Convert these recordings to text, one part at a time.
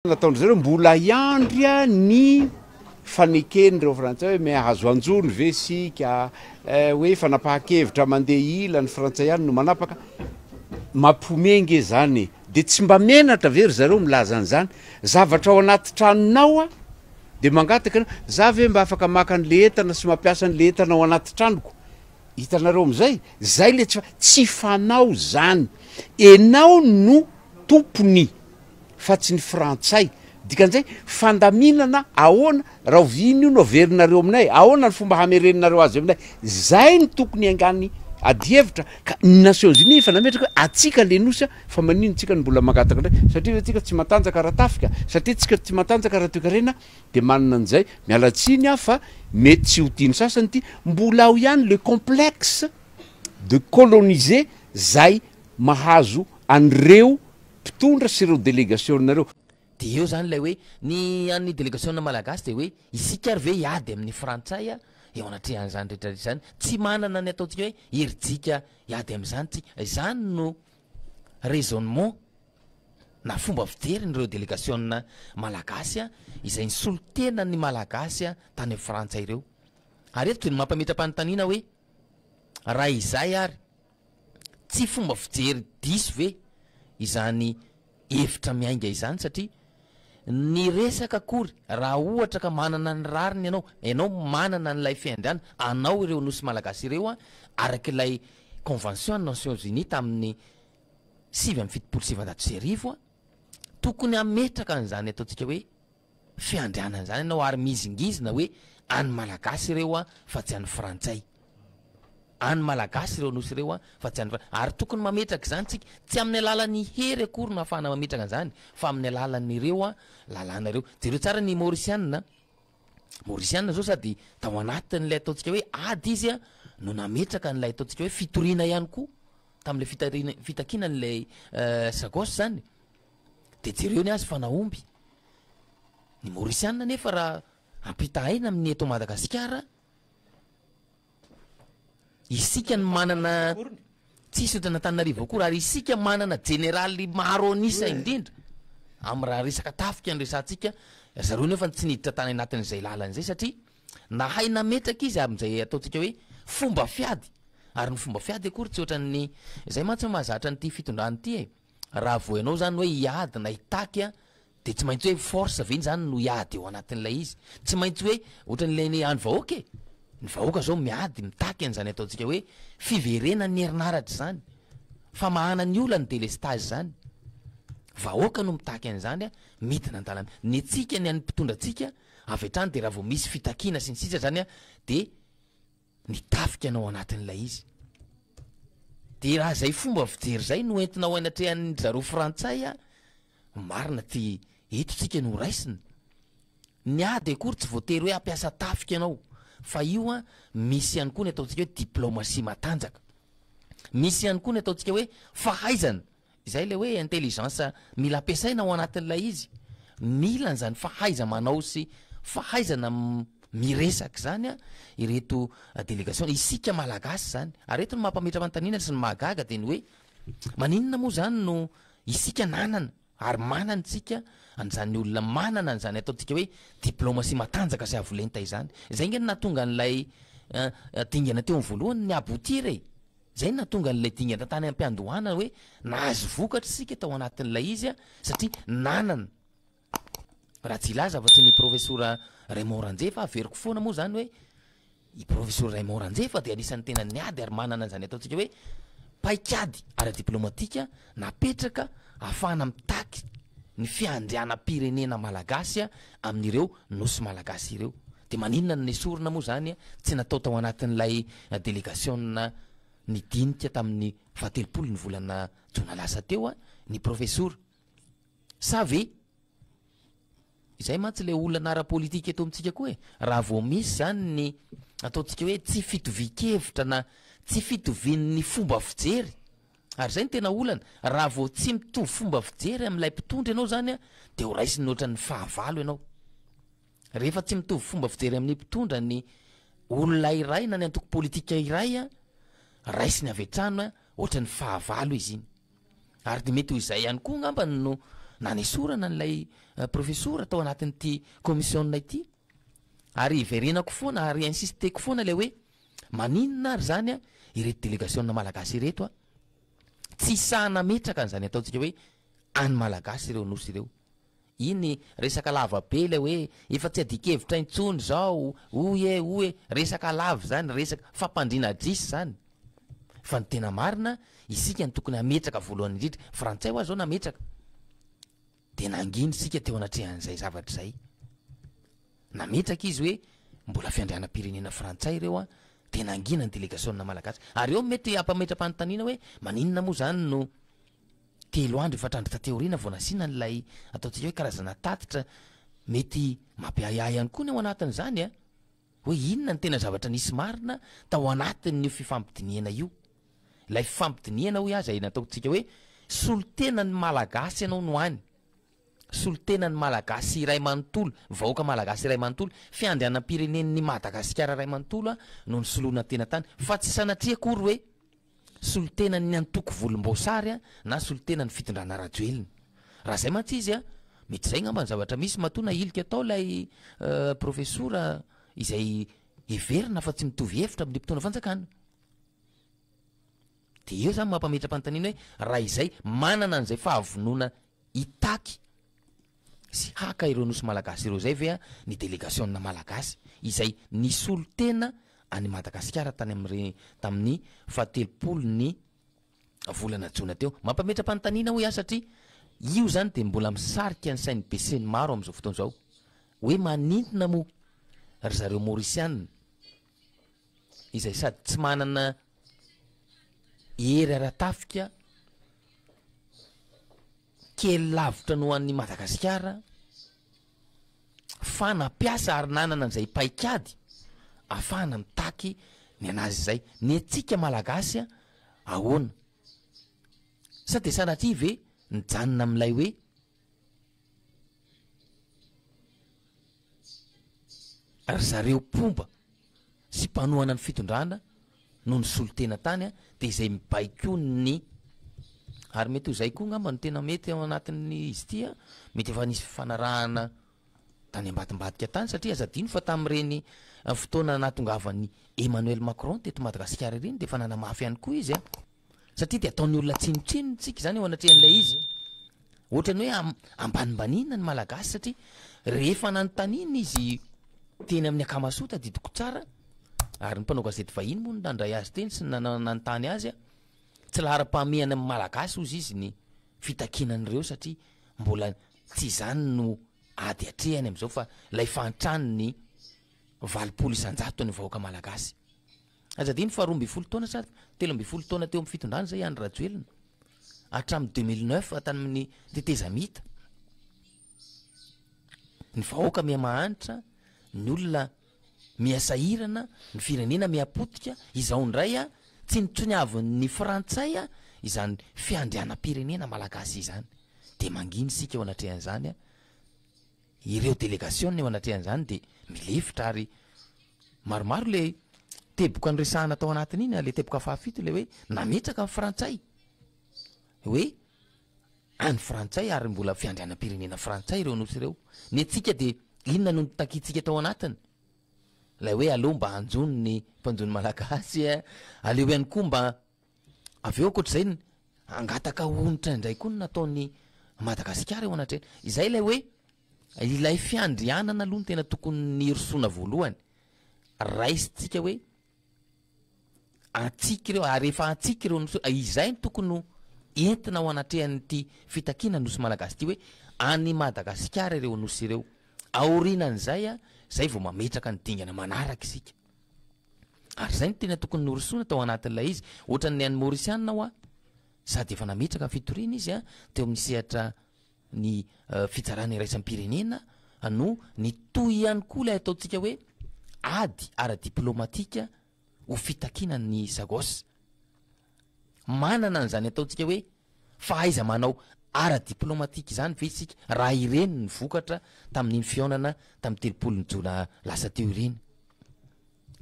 Nataon-dry zareo mbola hiandry ny faneken'ireo frantsay hoe mahazo anjony ve isika, hoe fanapahan-kevitra mandeha ila ny frantsay ihany no manapaka. Mampiomehy nge zany e! De tsy mba menatra ve ry zareo milaza an'izany? Zavatra ao anaty tranonao de mangataka ianao, za ve mba afaka maka an'le entana sy mampiasa an'le entana ao anaty tranoko? Hitanareo am'zay? Zay le tsy tsy fanao zany! Enao no tompony! fa tsy ny frantsay, dikan'izay fandaminana ahoana, rahoviana io no averinareo aminay, ahoana ny fomba hamerenareo azy aminay, zay no tokony hiaingan'ny adihevitra, ka ny Nations Unies efa nametraka hoe atsika le nosy fa maninona tsika no mbola mangataka indray, satria ve tsika tsy matanjaka ara-tafika, satria tsika tsy matanjaka ara-toekarena de manana an'izay, miala tsiny aho fa mety tsy ho tian'ny sasany ity, mbola ao ihany le complexe de coloniser zay mahazo an'ireo mpitondra sy ireo delegasiona ireo. Dia eo izany ilay hoe, ny an'ny delegasiona malagasy dia hoe, isika ary ve hiady amin'ny frantsay eo anatrehan'izany rehetra rehetra izany? Tsy manana ny ataontsika hoe herijika hiady amin'izany tsika. Izany no raisonnement na fomba fijerin'ireo delegasiona malagasy izay nisolo tena ny malagasy tany amin'ny frantsa ireo. Ary eto dia ny mampametra-panontaniana hoe, raha izay ary, Tsy fomba fijery diso ve izany hevitra miainga izany satria ny resaka akory raha ohatra ka manana ny rariny ianao, ianao manana an'ilay fiandriana, anao ireo nosy malagasy ireo an, araka ilay convention ny Nations Unies tamin'ny 1979 an, tokony hametraka an'izany ataontsika hoe fiandrianana izany ianao ary mihizingizina hoe an'ny Malagasy ireo an fa tsy an'ny Frantsay. An'ny Malagasy ireo nosy ireo an fa tsy an'ny Frantsay. Ary tokony mametraka izany tsika, tsy amin'ny alalan'ny hery akory no ahafahana mametraka an'izany fa amin'ny alalan'ireo an lalàna ireo. Jereo tsara ny Maorisianina, Maorisianina izao sady tao anatin'ilay ataontsika hoe ady izy an no nametraka an'ilay ataontsika hoe fitoriana ihany koa tamin'ilay fitariana fitakiana an'ilay Chagos izany. Dia jereo ny azy fa nahomby. Ny Maorisianina anefa raha ampitahaina amin'ny eto Madagasikara, isika no manana, tsisy ohatran'Antananarivo akory, ary isika manana jeneraly maro an'isa indrindra amin'ny raha resaka tafika no resahantsika, zareo nefa tsy niditra tany anatin'izay lalana izay satria nahay nametraka izy amin'izay ataontsika hoe fomba fiady, ary ny fomba fiady akory tsy ohatran'ny, izay mantsy no mahazatra an'ity fitondrana ity e. Raha vao ianao zany hoe hiady na hitaky an, de tsy maintsy hoe force ve zany no hiady eo anatin'ilay izy? Tsy maintsy hoe ohatran'ilay ny any vahoaka e! Ny vahoaka zao miady mitaky an'izany ataontsika hoe fiverenan'ny herinaratra izany, famahana ny olan'ny delestage izany. Vahoaka no mitaky an'izany an, midina an-dalambe. Ny antsika, ny an'ny mpitondra antsika avy hatrany de raha vao misy fitakiana sy ny sisa zany an, de ny tafika no ao anatin'ilay izy. Dia raha izay fomba fijery izay no entina ao anatrehan'ny zareo frantsay a, marina ty eto tsika no raisina. Ny ady akory tsy voatery hoe hampiasa tafika ianao, fa io a misy ihany koa ny ataontsika hoe diplomatie matanjaka. Misy ihany koa ny ataontsika hoe fahaizana. Izay ilay hoe intelligence mila ampiasaina ao anatin'ilay izy. Mila an'izany fahaiza-manao sy fahaizana miresaka izany ireto délégation, isika Malagasy izany. Ary eto ny mampametra-panontaniana sy ny mahagaga dia ny hoe maninona moa izany no isika nanana ary manana isika an'izany olona manana an'izany ataontsika hoe diplomatie matanjaka sy avo lenta izany. Izay ange no nahatonga an'ilay dingana teo amin'ny voalohany ny aboutir e. Izay no nahatonga an'ilay dingana tany am-piandohana hoe nahazo vokatra isika tao anatin'ilay izy satria nanana, raha tsy hilaza afa-tsy ny Profesora Raymond Ranjeva, averiko foana moa izany hoe i Profesora Raymond Ranjeva dia anisan'ny tena niady ary manana an'izany ataontsika hoe paikady ara-diplomatika napetraka ahafahana mitaky ny fiandrianam-pirenena malagasy amin'ireo nosy malagasy ireo. Dia maninona no nesorina moa izany tsy natao tao anatin'ilay delegasiona nidinika tamin'ny fahatelopolo ny volana jona lasa teo ny profesora? Sa ve izay mantsy ilay olana ara-politika eto amintsika koa e? Raha vao misy izany ny ataontsika hoe tsy fitovian-kevitra na tsy fitovian'ny fomba fijery, ary izay no tena olana, raha vao tsy mitovy fomba fijery amin'ilay mpitondra ianao izany dia ho raisiny ohatran'ny fahavalo ianao. Rehefa tsy mitovy fomba fijery amin'ny mpitondra ny olona iray na ny antoko politika iray, raisiny avy hatrany ohatran'ny fahavalo izy iny. Ary dia mety ho izay ihany koa angamba no nanesorana an'ilay profesora tao anatin'ity commission ity. Ary iverenako foana ary insisteko foana ilay hoe maninona ary izany ireto delegasiona malagasy ireto tsy sahy nametraka an'izany ataontsika hoe any malagasy ireo nosy ireo. Iny resaka lava be ilay hoe efa tsy adikevitra intsony izao, hoy e, hoy e, resaka lava izany, resaka fampandriana adrisa izany. Fa ny tena marina, isika no tokony hametraka voalohany indrindra, frantsay ho'a izao nametraka. Dia nangina isika teo anatrehan'izay zavatra izay. Nametraka izy hoe mbola fiandrianam-pirenena frantsay ireo an, dia nangina ny delegasiona malagasy. Ary eo mety hampametra-panontaniana hoe maninona moa izany no telo andro, efatra andro taty aoriana vao nasiana an'ilay ataontsika hoe karazana tatitra mety mampiahiahy ihany koa ny ao anatin'izany an, hoe inona ny tena zavatra nisy marina tao anatin'io fifampidinihana io. Ilay fifampidinihana hoy aho izay nataontsika hoe solontenan'ny Malagasy ianao no any, solontenan'ny Malagasy iray manontolo, vahoaka Malagasy iray manontolo, fiandrianam-pirenen'ny Madagasikara iray manontolo no nisoloana tena tany, fa tsy sanatria akory hoe solontenan'ny antoko volomboasary na solontenan'ny fitondrana Rajoelina. Raha izay mantsy izy, mety izay angamba ny zavatra misy matoa nahilika tao ilay profesora izay heverina fa tsy mitovy hevitra amin'ny mpitondra fanjakana. Dia eo izany mampametra-panontaniana hoe raha izay manana an'izay fahavonona hitaky sy haka ireo nosy malagasy ireo izay ve ny delegasiona malagasy izay nisolo tena an'i Madagasikara tany amin'ireny tamin'ny fahatelopolo ny volana jona teo. Mampametra-panontaniana hoy aho satria io izany dia mbola misarika ny sain'ny besinimaro amin'izao fotoana izao hoe manintona moa ry zareo Maorisiana izay sady tsy manana hery ara-tafika kely lavitra noho an'i Madagasikara fa nampiasa ary nanana an'izay paikady afahana mitaky ny anazy izay. Ny antsika Malagasy ahoana? Sa dia sanatria ve nijanona amin'ilay hoe Ry zareo mpomba sy mpanohana ny fitondrana no nisolo tena tany dia izay mibaiko ny ary mety ho izay koa angamba no tena mety ao anatin'ny izy ity a, mety efa nisy fifanarahana tany ambadimbadika tany satria aza adino fa tamin'ireny fotoana nahatongavan'i Emmanuel Macron teto Madagasikara ireny dia efa nanamafy ihany koa izy a. Satria dia ataon'ny olona tsinontsinona tsika izany eo anatrehan'ilay izy. Ohatran'ny hoe ambanimbaniana ny Malagasy satria rehefa nanontaniana izy teny amin'ny Akamasoa tadidiko tsara, ary ny mpanao gazety vahiny moa no nandray azy teny sy nanontany azy, tsy laharam-pahamehana amin'ny Malagasy hozy izy ny fitakiana an'ireo satria mbola tsy izany no ady atrehany amin'izao fa ilay fahantran'ny 80% ny vahoaka Malagasy. Aza adino fa 12 taona sa 13 taona teo amin'ny fitondrana izay Andry Rajoelina. Hatramin'ny 2009 tany amin'ny tetezamita. Ny vahoaka miha mahantra, ny olona miha sahirana, ny firenena miha potika, izao indray a, tsy nitsoniavin'ny frantsay a, izany fiandrianam-pirenena malagasy izany. Dia mangina isika eo anatrehan'izany a. Ireo delegasiona eo anatrehan'izany dia milefitra ary maromaro le teboka noresahana tao anatin'iny, le teboka fahafito le hoe nametraka ny frantsay hoe any frantsay ary mbola fiandrianam-pirenena frantsay ireo nosy ireo. Ny antsika dia inona no notakintsika tao anatiny? Ilay hoe aleo mba hanjono ny mpanjono malagasy, aleo ihany koa mba Avy eo ankoatr'izay, hangataka onitra indray koa no nataon'i Madagasikara eo anatrehany. Izay ilay hoe ilay fiandrianana aloha no tena tokony nirosoana voalohany. Raisintsika hoe antsika ireo, ary efa antsika ireo nosy, izay no tokony ho entina ao anatrehan'ity fitakiana nosy malagasy ity hoe any Madagasikara ireo nosy ireo. Aorianan'izay, izay vao mametraka ny dingana manaraka isika. Ary izay no tena tokony norosoana tao anatin'ilay izy. Ohatran'ny an'ny Maorisianina hoa, sady efa nametraka fitoriana izy teo amin'ny sehatra ny fitsarana iraisam-pirenena no nitohy ihany koa ilay ataontsika hoe ady ara-diplaomatika ho fitakiana ny Chagos. Manana an'izany ataontsika hoe fahaiza-manao ara-diplaomatika izany ve isika raha ireny ny vokatra tamin'iny fihaonana tamin'ny 30 ny jona lasa teo ireny?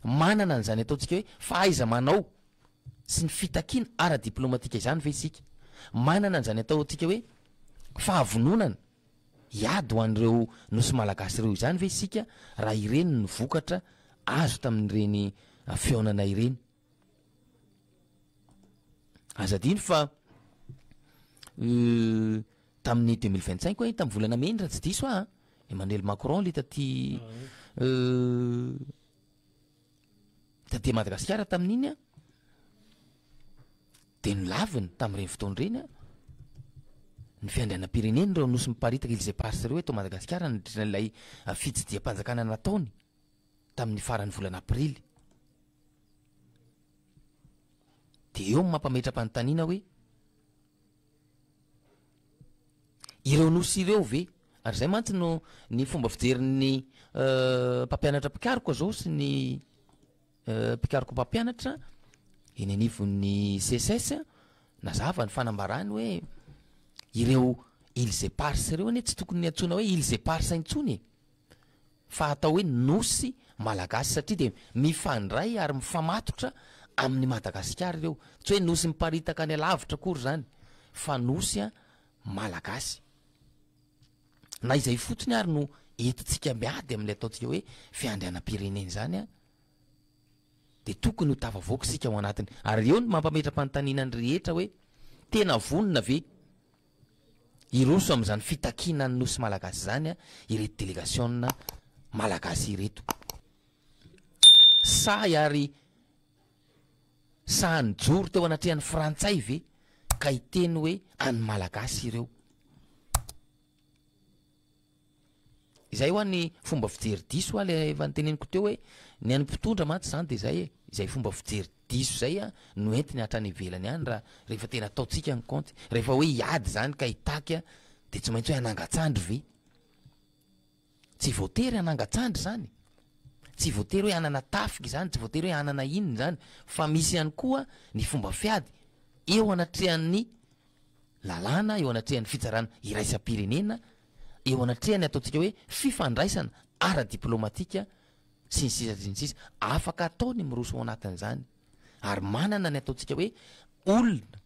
Manana an'izany ataontsika hoe fahaiza-manao sy ny fitakiana ara-diplaomatika izany ve isika? Manana an'izany ataontsika hoe. Fahavononana hiady ho an'ireo Nosy Malagasy ireo izany ve isika raha ireny no vokatra azo tamin'ireny fihaonana ireny? Aza adino fa tamin'ny 2025 hoe tamin'ny volana mey raha tsy diso aho, Emmanuel Macron le taty taty Madagasikara tamin'iny an, de nolaviny tamin'ireny fotoana ireny an, ny fiandrianam-pirenena ireo nosy miparitaka îles éparses ireo eto Madagasikara nandritra ilay fitsidiham-panjakana nataony tamin'ny faran'ny volana aprily. De eo no mampametra-panontaniana hoe ireo nosy ireo ve, ary zay mantsy no ny fomba fijerin'ny mpampianatra mpikaroka zao sy ny mpikaroka mpampianatra eny anivon'ny SECES, nazava ny fanambarany hoe ireo îles éparses ireo anie tsy tokony antsoina hoe îles éparses intsony e. fa atao hoe Nosy Malagasy satria dia mifandray ary mifamatotra amin'i Madagasikara ireo. Tsy hoe Nosy miparitaka any alavitra akory izany fa Nosy Malagasy. Na izay fotsiny ary no entintsika miady amin'ilay ataontsika hoe fiandrianam-pirenena izany dia tokony ho tafavoaka isika ao anatiny. Ary eo no mampametra-panontaniana ny rehetra hoe tena vonona ve Hiroso amin'izany fitakiana ny Nosy Malagasy izany ireto delegasiona Malagasy ireto. Sahy ary sahy nijoro teo anatrehan'ny Frantsay ve ka hiteny hoe an'ny Malagasy ireo? Izay hoa ny fomba fijery diso hoa le efa noteneniko teo hoe ny an'ny mpitondra mantsy zany de zay e, izay fomba fijery diso zay a no entiny hatrany ivelany any raha rehefa tena ataontsika ny kaonty, rehefa hoe hiady zany ka hitaky a de tsy maintsy hoe hanangan-tsandry ve? Tsy voatery hanangan-tsandry zany, tsy voatery hoe hanana tafika izany, tsy voatery hoe hanana inona izany fa misy ihany koa ny fomba fiady eo anatrehan'ny lalàna, eo anatrehan'ny fitsarana iraisam-pirenena, eo anatrehan'ny ataontsika hoe fifandraisana ara-diplaomatika sy ny sisa sy ny sisa. Afaka atao ny miroso ao anatin'izany ary manana ny ataontsika hoe olona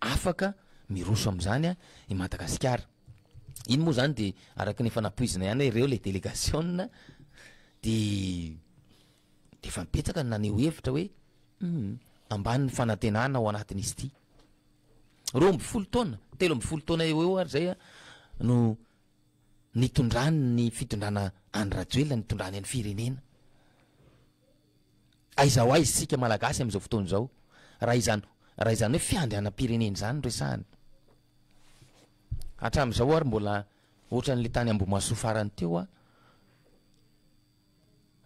afaka miroso amin'izany i Madagasikara. Iny moa izany dia araka ny efa nampoizina ihany hoe ireo ilay delegasiona dia dia efa betsaka ny naneho hevitra hoe hum ambany ny fanantenana ao anatin'izy ity. 12 taona, 13 taona eo ho eo ary zay no nitondrany ny fitondrana Andry Rajoelina, nitondrany ny firenena. Aiza ho aiza isika Malagasy amin'izao fotoana izao raha izany raha izany hoe fiandrianam-pirenena izany no resahana. Hatramin'izao ary mbola ohatran'ilay tany Ambohimahasoa farany teo aho,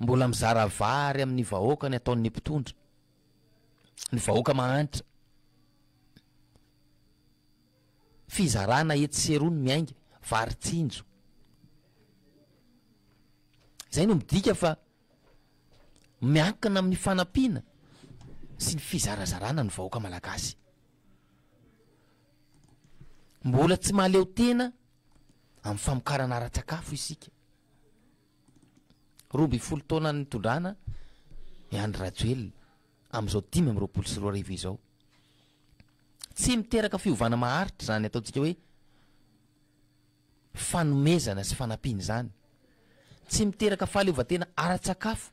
Mbola mizara vary amin'ny vahoaka ny ataon'ny mpitondra. Ny vahoaka mahantra. Fizarana etsy sy eroa no miainga, vary tsinjo. Izay no midika fa miankina amin'ny fanampiana sy ny fizarazarana ny vahoaka malagasy. Mbola tsy mahaleo tena amin'ny famokarana ara-tsakafo isika. 12 taona nitondrana i Andry Rajoelina amin'izao 2025 izao. Tsy miteraka fiovana maharitra izany ataontsika hoe fanomezana sy fanampiana izany. Tsy miteraka fahaleovantena ara-tsakafo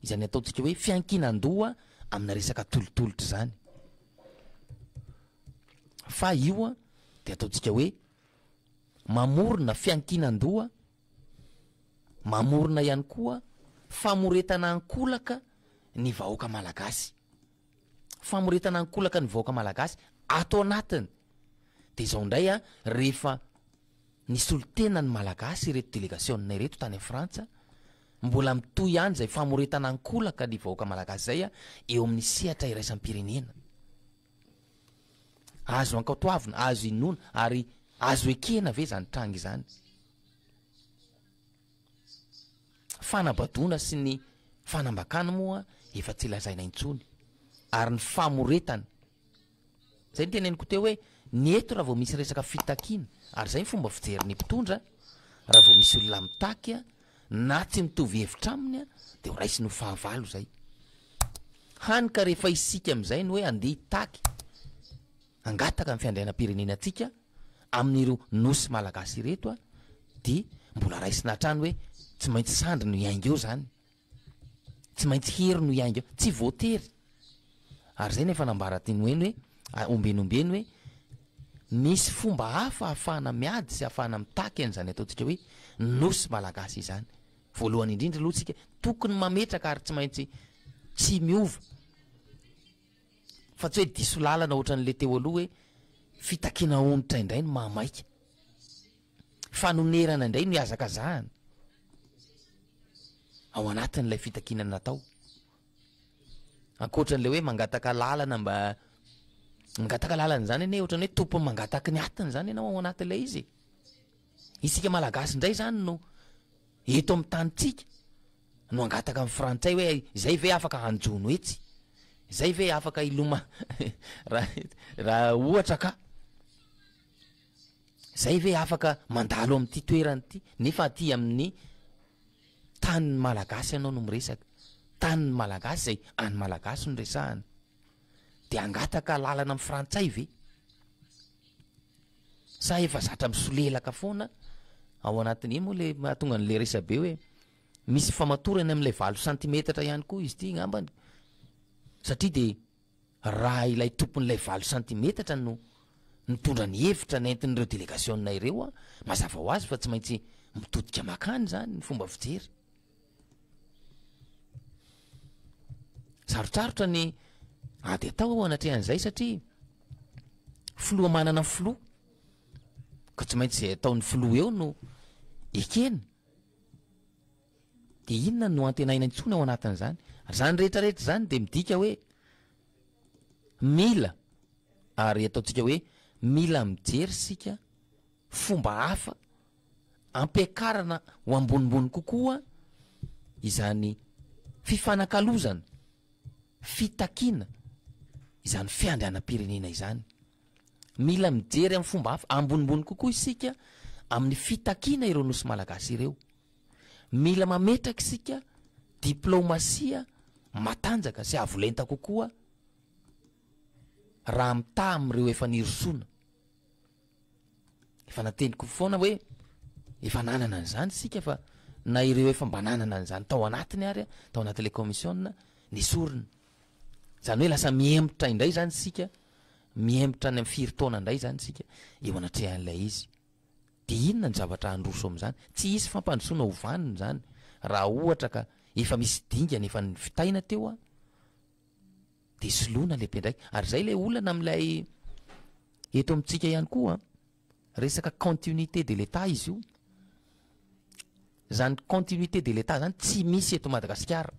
izany ataontsika hoe fiankinan-doha amina resaka tolotolotra izany. Fa io dia ataontsika hoe mamorona fiankinan-doha Mamorona ihany koa famoretana ankolaka ny vahoaka malagasy. Famoretana ankolaka ny vahoaka malagasy ato anatiny. Dia izao indray an, rehefa nisolo tena ny malagasy ireto delegasiona ireto tany Frantsa, mbola mitohy ihany izay famoretana ankolaka ny vahoaka malagasy izay eo amin'ny sehatra iraisam-pirenena. Azo ankatoavina, azo inoana ary azo ekena ve izany tranga izany? Fanabadoana sy ny fanambakana moa efa tsy lazaina intsony ary ny famoretana. Zay ny teneniko teo hoe ny eto raha vao misy resaka fitakiana ary zay ny fomba fijerin'ny mpitondra raha vao misy olona mitaky na tsy mitovy hevitra aminy de ho raisiny ho fahavalo zay. Hany ka rehefa isika amin'izay no hoe andeha hitaky hangataka ny fiandrianam-pirenena antsika. amin'ireo nosy malagasy ireto a, dia mbola raisina hatrany hoe tsy maintsy sandry no hiainga eo zany, tsy maintsy hery no hiainga eo, tsy voatery. Ary zay no efa nambara teny ho eny hoe, ombieny ombieny hoe misy fomba hafa ahafahana miady sy ahafahana mitaky an'izany ataontsika hoe nosy malagasy izany. Voalohany indrindra aloha tsika tokony mametraka ary tsy maintsy tsy miova fa tsy hoe diso lalana ohatran'le teo aloha hoe fitakiana onitra indray no mahamaika, fanonerana indray no ihazakazahana ao anatin'ilay fitakiana natao. Ankoatran'ilay hoe mangataka lalana mba mangataka lalana izany anie ohatran'ny hoe tompony mangataky ny atiny izany ianao ao anatin'ilay izy e. Isika Malagasy indray izany no eto amin'ny tanintsika no hangataka amin'ny frantsay hoe izay ve afaka hanjono etsy, izay ve afaka hiloma raha raha ohatra ka izay ve afaka mandalo amin'ity toerana ity nefa aty amin'ny tanin'ny Malagasy ianao no miresaka, tanin'ny Malagasy izay any Malagasy no resahana, dia hangataka lalana amin'ny frantsay ve? Sa efa zatra misolelaka foana ao anatin'ny, iny moa le mahatonga an'le resabe hoe misy famatorany amin'ilay valo santimetatra ihany koa izy ity ngambany, satria de raha ilay tompon'ilay valo santimetatra no nitondra ny hevitra nentin'ireo delegasiona ireo an, mazava ho azy fa tsy maintsy mitodika makany izany ny fomba fijery. Sarotsarotra ny ady atao ao anatrehan'izay satria filoha manana filoha ka tsy maintsy izay ataon'ny filoha eo no ekena. Dia inona no antenaina intsony ao anatin'izany? Ary izany rehetra rehetra izany dia midika hoe mila ary ataontsika hoe mila mijery isika fomba hafa ampiakarana ho ambonimbony kokoa izany fifanakalozana, fitakiana izany fiandrianam-pirenena izany. Mila mijery amin'ny fomba hafa, ambonimbony kokoa isika amin'ny fitakiana ireo nosy malagasy ireo. Mila mametraka isika diplaomasia matanjaka sy avo lenta kokoa raha mitaha amin'ireo efa nirosoana. Efa nateniko foana hoe efa nanana an'izany isika fa na ireo efa mba nanana an'izany tao anatiny ary tao anatin'ilay commission nesorina. Izany hoe lasa mihemotra indray izany isika, mihemotra any amin'ny firy taona indray izany isika eo anatrehan'ilay izy. Dia inona ny zavatra handroso amin'izany? Tsy hisy fampandrosoana ho vanona izany raha ohatra ka efa misy dingana efa nivitaina teo an, dia soloina ilay mpiandraikitra. Ary izay ilay olana amin'ilay eto amintsika ihany koa an, resaka continuité de l'Etat izy io. Izany continuité de l'Etat izany tsy misy eto Madagasikara.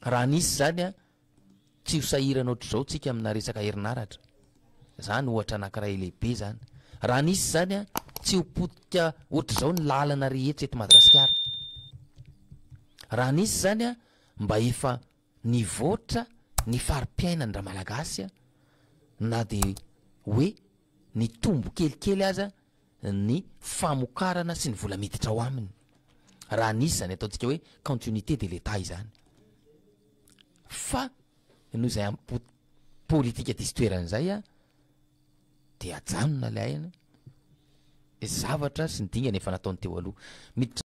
Raha nisy izany an, tsy ho sahirana ohatr'izao tsika amina resaka herinaratra. Zany ohatra anankiray lehibe zany. Raha nisy izany an, tsy ho potika ohatr'izao ny lalana rehetra eto Madagasikara. Raha nisy izany an, mba efa nivoatra ny fari-piainan-dRamalagasy an, na dia hoe nitombo kelikely aza ny famokarana sy ny vola miditra ao aminy. Raha nisy izany ataontsika hoe continuité de l'Etat izany. Fa noho izay ampo politika diso toerana izay an, dia ajanona ilay aina, zavatra sy ny dingana efa nataony teo aloha. Miditra.